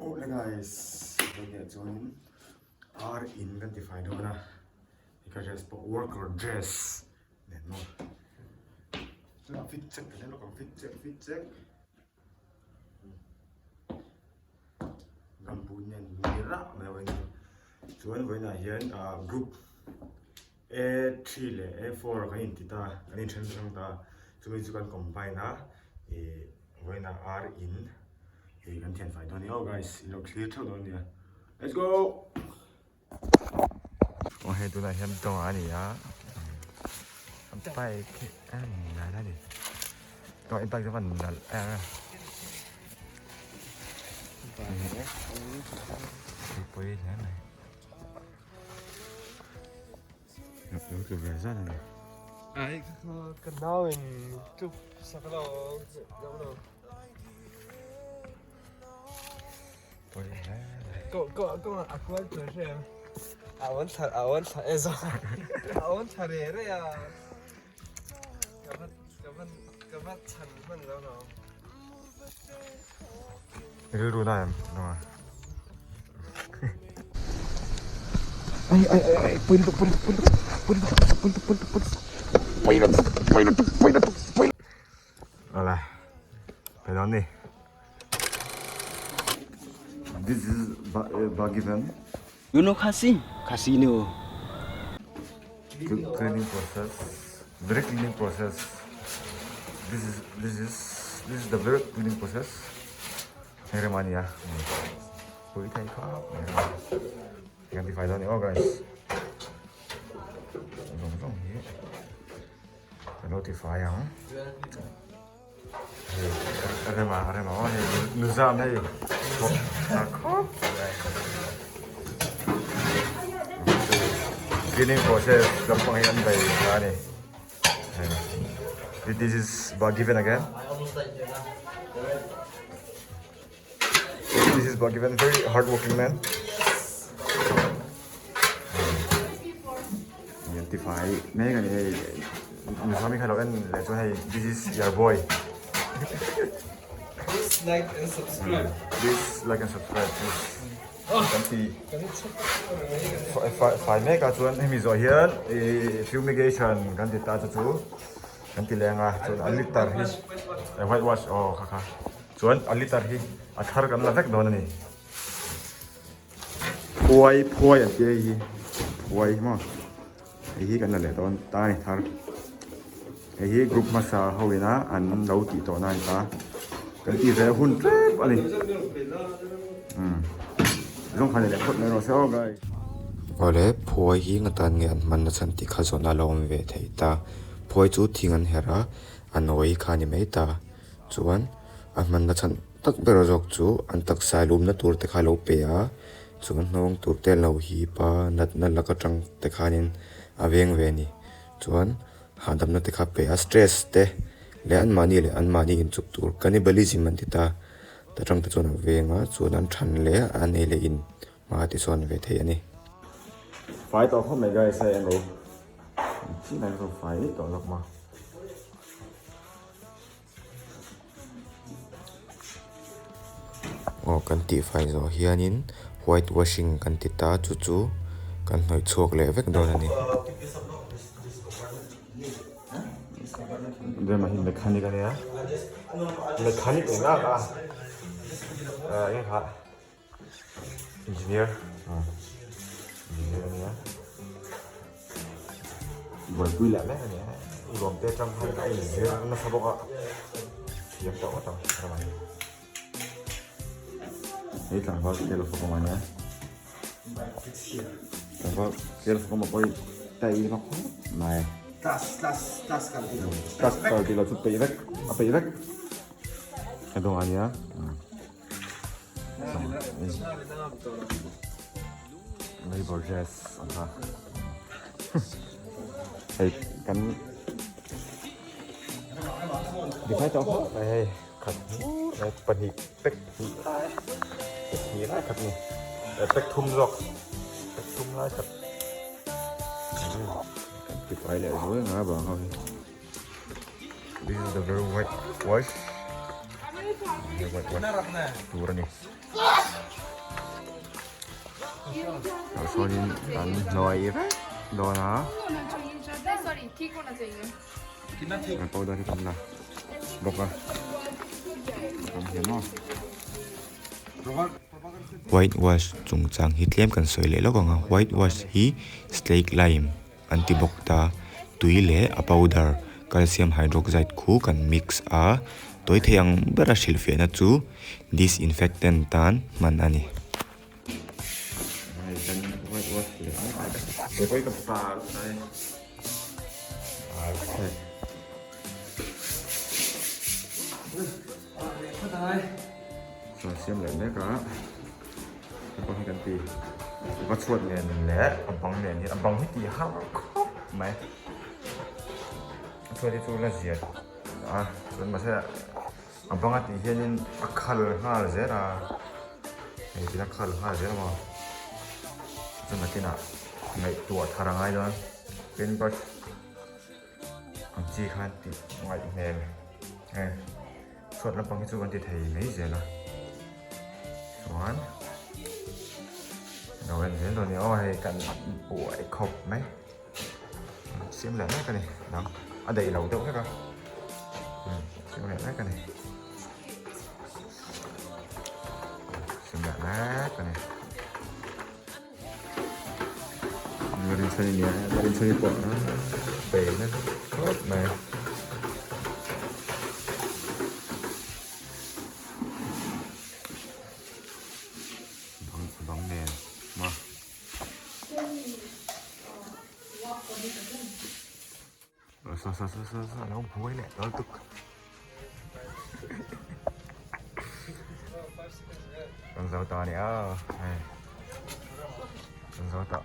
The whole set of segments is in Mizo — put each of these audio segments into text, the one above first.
Awle guys, vawiinah chuanin ar in kan ti fai dawn a, hei ka dress pawh worker dress nen maw chuan fit check ka hre lawk ang fit check fit check gumboot nen ni rah mai a ni chuan vawiinah hian ah group A three leh A four kan inti ta kan inthen hrang ta chumi chu kan combine a ih vawiinah ar in ih kan thian fai dawn a ni aw guys in lo thlir theuh dawn a nia let's go. Aw hei tunah hian dawng a ni a bike hi a nalh a ni dawng i bike chu a van nalh em em pawi hle mai lo tlu ve zat a ni. Ai ka nau in tuk sak lo lo Ko ko ko a kual tur hre a on thla a on thla e zo a on thla re re a ka va ka va ka va chhan hman lo lo Rilru na em no a Ai ai ai ai pui lutuk pui lutuk pui lutuk pui lutuk pui lutuk pui lutuk pui lutuk pui lutuk pui lutuk pui Awle pe dawn ni This is Bagivan. You know Khasi? Khasi no. Cleaning process. Very cleaning process. This is this is this is the very cleaning process. Hei rem ania. Pui thei khawp mai a. Kan ti fai dawn ni aw guys. Zawng zawng hi kan lo ti fai ang. Hei rema rema aw hei nuzam hei a khawp mai cleaning process lampang hi an bei a ni hei this is given again this is given very hard working man an ti fai mek a ni hei Mizorami kha lo en leh chuan hei this is your boy Please like and subscribe please like and subscribe please kan ti fai mek a chuan hemi zawh hian ih fumigation kan ti ta chu chu kan ti leng a chuan a litter hi white wash aw kha kha chuan a litter hi a thar kan la vek dawn a ni. Phuai phuai an tih a hei hi phuai maw hei hi kan la leh dawn ta a ni thar hei hi group hmasa ho ina an lo tih tawh na a ni ta kan tih ve hun tlem a ni umm zawng khan leh phawt mai rawh se aw guys. Awle phuai hi nga tan nge an hman na chhan tih kha zawhna a lo awm ve thei ta phuai chu thing an herh a a nawi kha a ni mai ta chuan a hman na chhan. Tak ber zawk chu an taksa lumna tur te kha a lo pe a, chuan hnawng tur te lo hip a, natna lak atang te khanin a veng ve a ni. Chuan hahdamna te kha a pe a, stress te leh anmahni leh anmahni inchuk tur cannibalism an ti ta, ta tang te chuan a veng a, chuan an than leh an ei leh in hma te chuan ve thei a ni. Fai tawh khawp mai guys hei an lo chin an lo fai tawh lawk ma. Aw kan tih fai zawh hianin white washing kan ti ta chu chu kan hnawih chhuak leh vek dawn a ni. Rema hi mechanic a nia mechanic eng ang a ah eng ha engineer engineer a nia buaipui leh mek a ni a ruam te atang khan a inzir nasa bawk a thiam tawh ngawt ang ramah hian hei tlangval tel fawk awm a nia tlangval tel fawk awm a pawi taima khawp mai class class class kal tih lo class kal tih lo chu peih vek a peih vek a dawng a nia. Labor dress ang kha hei kan difai tawh khawp mai hei khat hmur mai pahnih pack hnih lai pack hnih lai khat ni pack thum zawk pack thum lai khat kan ti fai leh zuai ang a bang ho hi this is the very white wash. hi white wash tur a ni. Tah sawnin an hnuai vek dawn a. An powder hi kan la bawk a. Kan hian maw. White wash chungchang hi tlem kan sawi leh lawk ang a, white wash hi slake lime an ti bawk ta, tui leh a powder calcium hydroxide khu kan mix a, tawi thei ang bera hrilhfiahna chu disinfectant tan hman a ni. Chuan siam leh mek a hei hi kan ti va chhuat nen leh a bang nen hian a bang hi tih har khawp mai a chhuat hi chu la zia a chuan mahse a bang a tih hianin a khal nghal zel a hei tin a khal nghal zel a maw chuan nakinah ngaihtuah thar a ngai dawn paint brush ang chi khan tih ngaih hmel e chhuat lampang hi chu kan ti thei mai zel a chuan lo en zel dawn ni aw hei kan buai khawp mai siam leh mek a ni dang a daih lo deuh hlek a siam leh mek a ni siam leh mek a ni. Rinchhani nia Rinchhani pawh bei na khawp mai bang bang nen ma sa sa sa sa sa lo buai leh dawn tuk kan zo ta ni a hei kan zo ta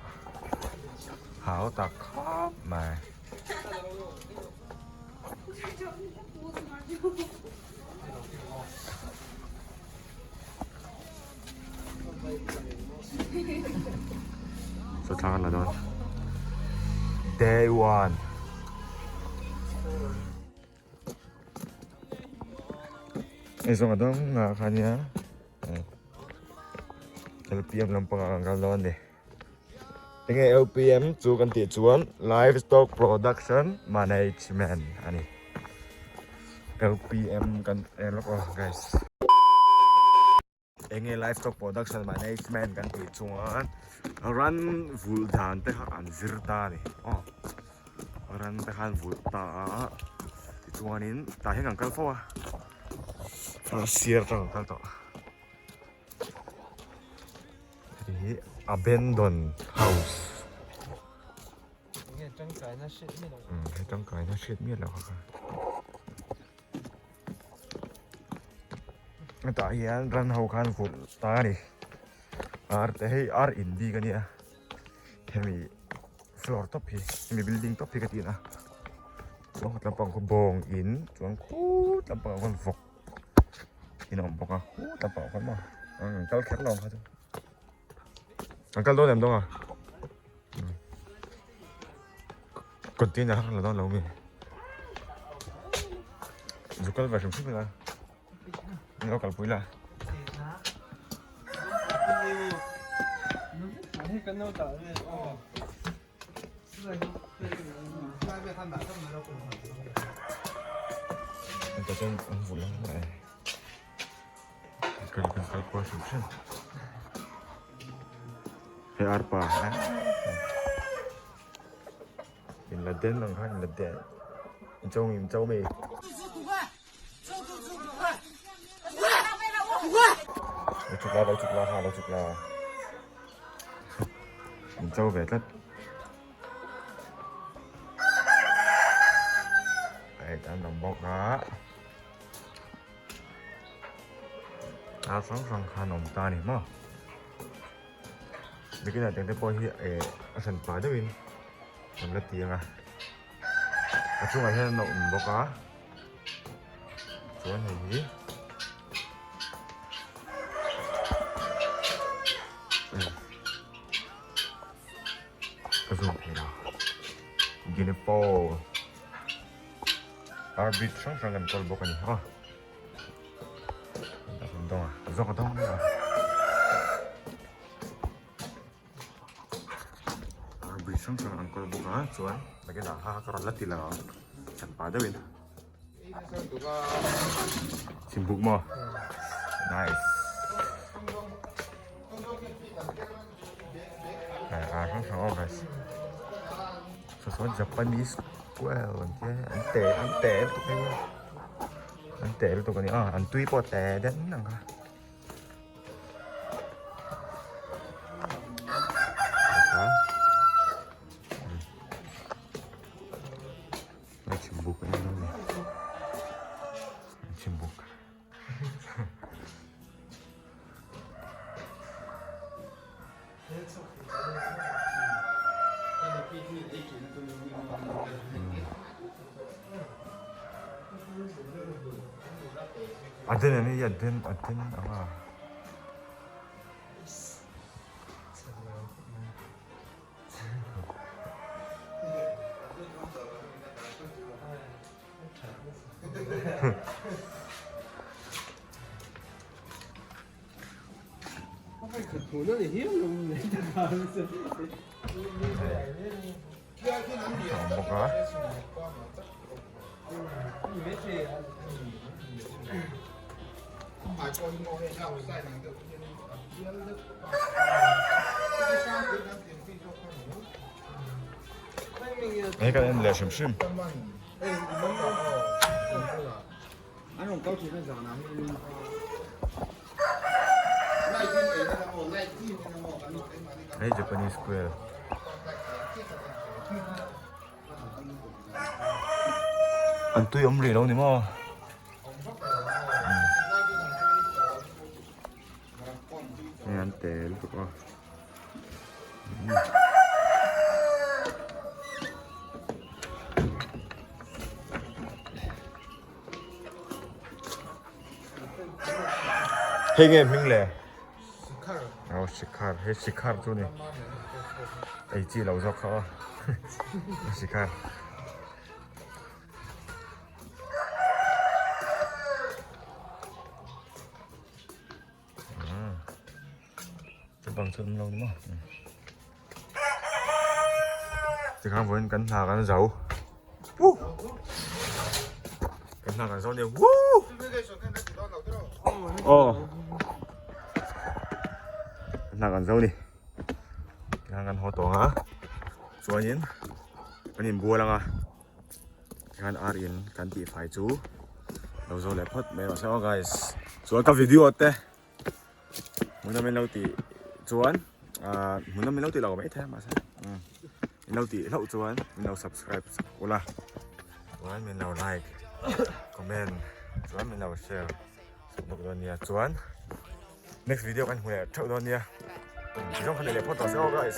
hau tak khawp mai So thla kan la dawn. Day one. Ei zawng a dang nga kha nia. LPM lampang ah kan kal dawn ni. Enge LPM chu kan tih chuan Livestock Production Management a ni. LPM kan en lawk aw guys. Enge Livestock Production Management kan tih chuan ran vulh dan te kha an zir ta a ni aw. Ran te khan vulh ta a tichuanin tah hian kan kal fo a first year atang kan kal tawh. Hei hi Abandon House. Nge tangkaina hriat miah loh. Hei tangkaina hriat miah loh kha. Hetah hian ran ho khan vulh ta a ni. Ar te hei ar in bik a nia. Hemi floor top hi hemi building top hi ka tih na. Chuan khat lampang khaw bawng in chuan khut lampang ah khawn vawk in a awm bawk a khut lampang ah khawn maw an kal kher lo ang kha chu. An kal dawn em dawn a? Container kha kan la dawn lo mi? Zu kal ve hrim hrim ila. Min lo kalpui la. Heta chuan an vulh ang mai. Kan kan kal kual hrim hrim. Hei arpa in la den ang kha in la den. In cho mi in cho mi. Lo chuk la lo chuk la ha lo chuk la. In cho ve tlat. Hei tan lam bawk a. A hrang hrang khan awm ta a ni maw bikinah tengte pawh hi eh a hran pah deuhin an la ti ang a a chungah hian an awm bawk a chuan hei hi ka zoom thei lo guinea fowl arbit hrang hrang kan kawl bawk a ni a. dawng a zawk a dawng a ar bridge hrang hrang an kawl bawk a chuan nakinah ha ka rawn la ti lo ang chan pah deuhin chhimbuk maw nice ar hrang hrang aw guys saw saw Japanese kual an tia an te an te lutuk hei a an te lutuk a ni a an tui pawh te den ang kha. Chhimbuk a ni chhimbuk. A den em hi a den a den ang a. Bawk a. Hei kan en leh hrim hrim. Hei Japanese square. An tui awm rih lo ni maw? Hei an te lutuk a. Hei nge hming le? Sikhar. Oh, sikhar. Hei sikhar chu ni. Ei chi lo zawk kha aw. Sikhar. Chu bang chu an lo ni maw. Tikhan vawiin kan hna kan zo. Woo! Kan hna kan zo nia. Woo! Oh. Kan hna kan zo ni. Tikhan kan haw tawng a. Chuanin kan inbual anga. Tikhan ar in kan tihfai chu lo zo leh phawt mai rawh se aw guys. Chuan ka video te hmunawm in lo tih chuan ah hmunawm in lo tih lo mai thei a mahse in lo tih hlauh chuan min lo subscribe sak ula chuan min lo like comment chuan min lo share sak bawk dawn nia chuan next video kan hmu leh theuh dawn nia ti zawng kha ni leh phawt tawh se aw guys.